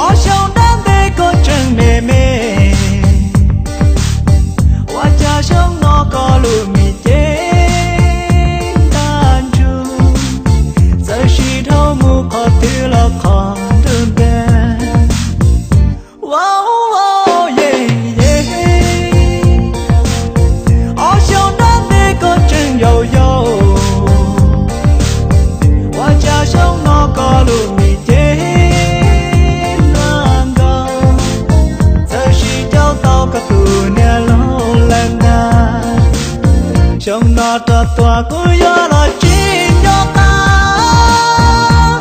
Ob xyoo dab ntej koj tseem me me, ua cas xyoo no koj lub me cev ntaj ntsug, txawm sim dhau mus qhov twg los qhov ntuj ntiag. Ob xyoo dab ntej koj tseem yau yau, ua cas xyoo no koj lub me cev nag nkaus, txawm sim coj tau koj tus niam laus lawm ntag. Xyoo no rau tuaj kuv yuav los tsis nco qab,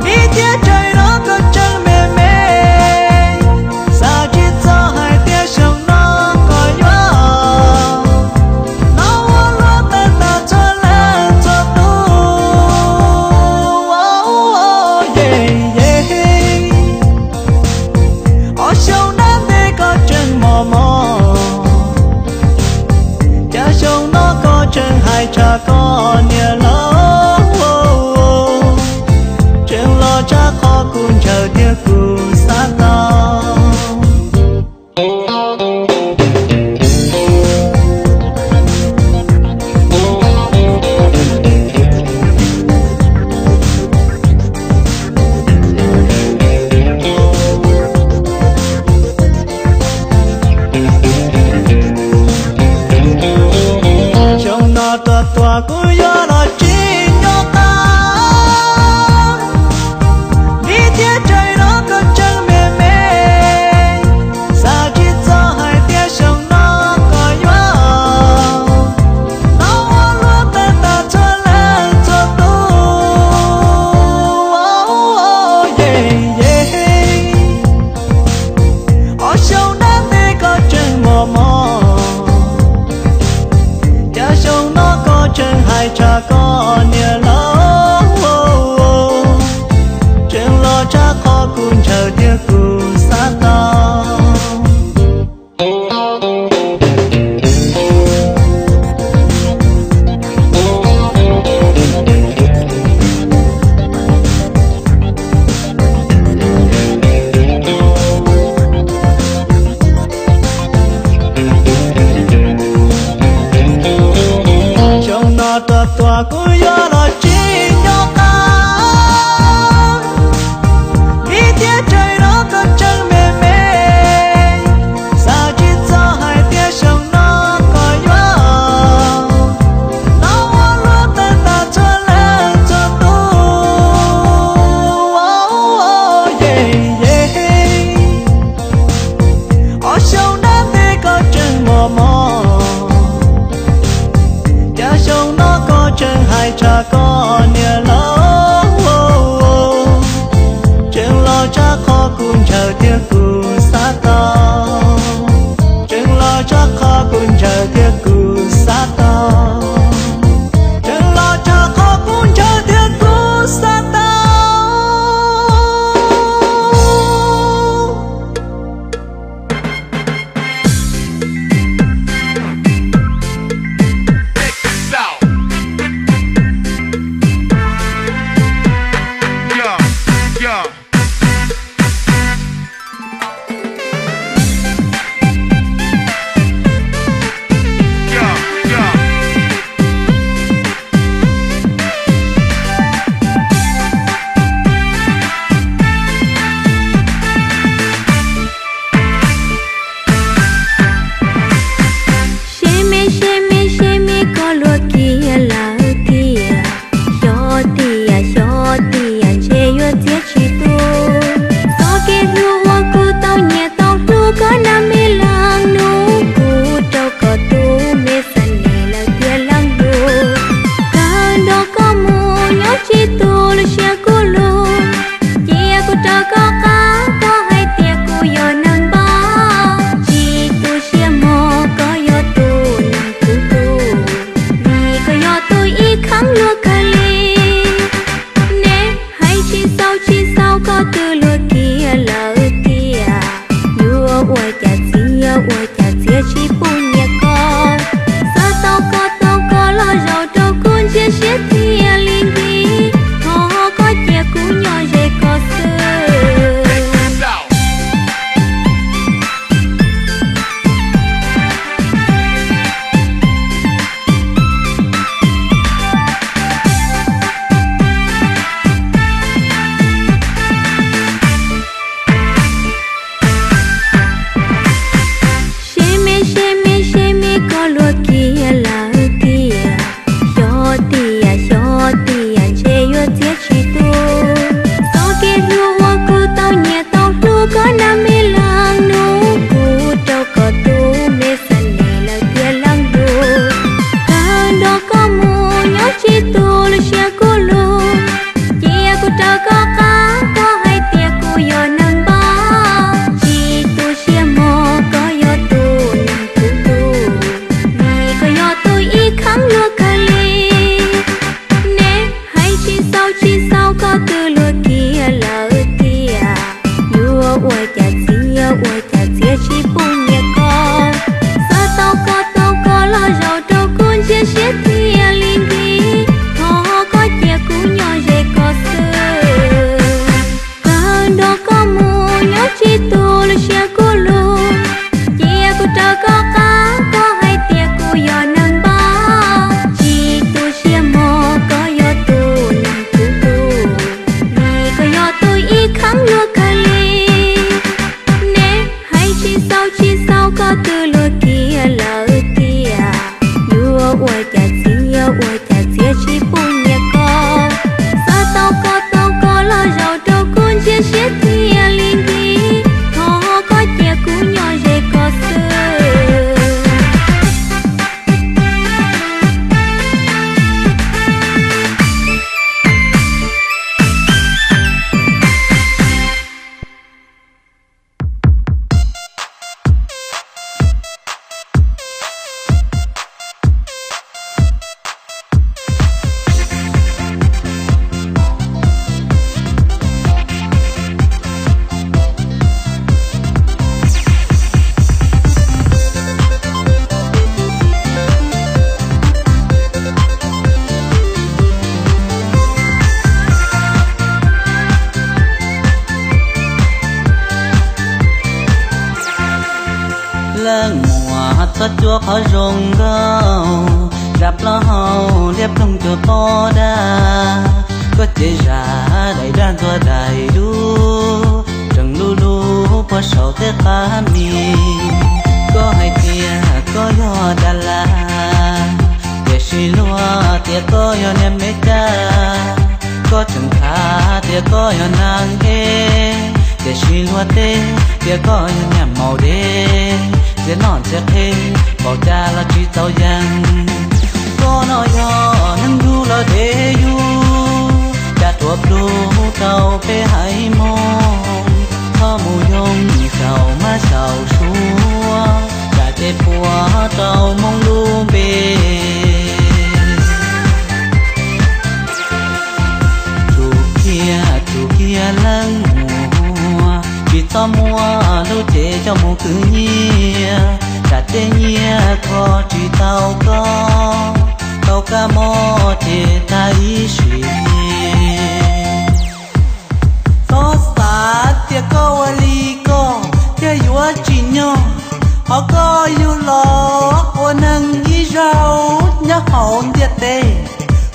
vim tias tseem no koj tseem me me, xav tsis txog hais tias xyoo no koj yuav hnov ua luaj tawm tas txhua leej txhua tus. Ob xyoo dab ntej koj tseem mos mos, cas xyoo no koj tseem hais tshaj koj niam laus, tseem los tshaj qhov kuv ntshaw thiab kuv xav tau. Xyoo no rau tuaj kuv yuav los tsis nco qab, vim tias tseem no koj tseem me me, xav tsis txog hais tias xyoo no koj yuav hnov ua luaj tawm tas txhua leej txhua tus. Ob xyoo dab ntej koj tseem mos mos, cas xyoo no koj tseem hais tshaj koj niam laus, tseem los tshaj qhov kuv ntshaw thiab kuv xav tau. Xyoo no rau tuaj kuv yuav los tsis nco qab, vim tias tseem no koj tseem me me, xav tsis txog hais tias xyoo no koj yuav hnov ua luaj tawm tas txhua leej txhua tus. Ob xyoo dab ntej koj tseem mos mos, cas xyoo no koj tseem hais tshaj ua cas txiav tsis pub nyiam koj. Xav tau koj tau koj los zaum rau kuv ntsia siab thiaj li nkim, thov koj cia kuv nyob ze koj xwb. Kawg nrog koj mus nyob tsis tu lub siab kuv lug, cia kuv raws koj qab, koj hais tias kuv yog neeg npab, tsis tu siab mog, koj yog tus neeg kuv hlub, vim koj yog tus ib kheev luag kawg li. Neb hais tsis xaus tsis xaus koj twb luag kiag lawm tiag, yuav ua cas txiav yuav ua cas txiav tsis pub nyiam koj. Xav tau koj tau koj los zaum rau kuv ntsia siab thiaj li nkim, thov koj cia kuv nyob ze koj xwb. Leej muam txhob cuab qhov zoo nkauj, zam plaub hau liab ploog cuag pob dab. Koj cev zam daim dab ntxuag daim duab, tseem lub lub puag saum tej qab mis. Koj hais tias koj yog Dab Las, tiam sis luag tias koj yog niag Meskas. Koj tseem tham tias koj yog neeg ej, tiam sis luag teb tias koj yog niag maum dev. Txiav noj txiav qhe, npaum cas los tsis txaus yees. Koj no yog neeg yug los dev yug, cas tuav plhu rau peb haiv Hmoob. Txhob mus yoo xyaum mab xyaum suav, tsam ces puas rau Hmoob lub npe. Tsum kiag tsum kiag leej muam, tsis txhob muab lub cev coj mus khwv nyiaj, tsam tej nyiaj kho tsis tau koj, tau kab mob ces tag ib sim. Txhob xav tias koj ua li koj thiaj yuav tsim nyog, qhov koj yug los ua neeg ib zaug nyob hauv ntiaj teb.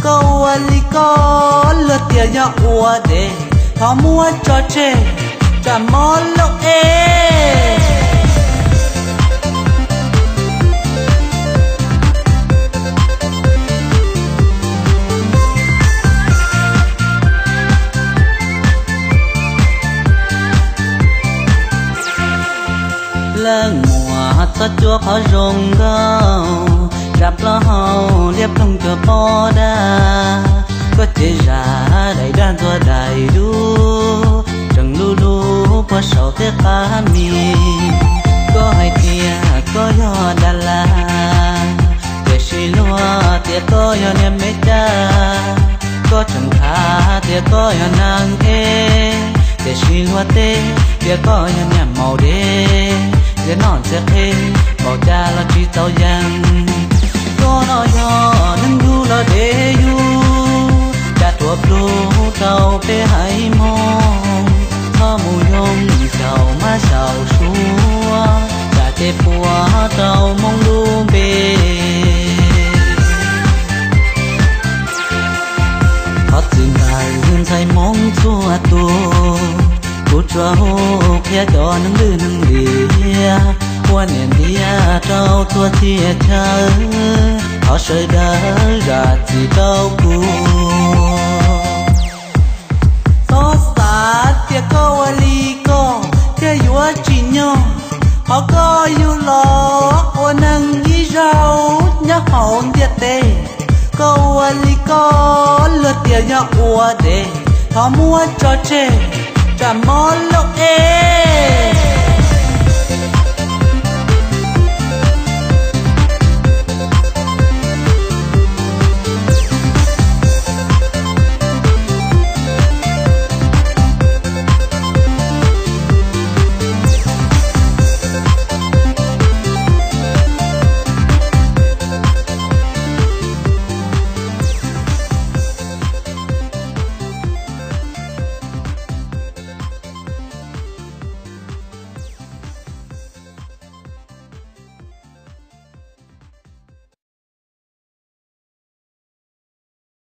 Koj ua li koj luag tias yog ua dev, thov muab tso tseg, tsam mob lub ev. Leej muam txhob cuab qhov zoo nkauj, zam plaub hau liab ploog cuag pob dab. Koj cev zam daim dab ntxuag daim duab, tseem lub lub puag saum tej qab mis. Koj hais tias koj yog Dab Las, tiam sis luag tias koj yog niag Meskas. Koj tseem tham tias koj yog neeg ej, tiam sis luag teb tias koj yog niag maum dev. Txiav noj txiav qhe, npaum cas los tsis txaus yees. Koj no yog neeg yug los dev yug, cas tuav plhu rau peb haiv Hmoob. Txhob mus yoo xyaum mab xyaum suav, tsam ces puas rau Hmoob lub npe. Thov txim ntawm ntxhais Hmoob txhua tus, kuv tsuas hu qhia cov neeg lwj neeg liam, ua niam ntiav rau txhua txhia chaw, thov sawv daws zam txim rau kuv. Txhob xav tias koj ua li koj thiaj yuav tsim nyog, qhov koj yug los ua neeg ib zaug nyob hauv ntiaj teb. Koj ua li koj luag tias yog ua dev, thov muab tso tseg, tsam mob lub ev.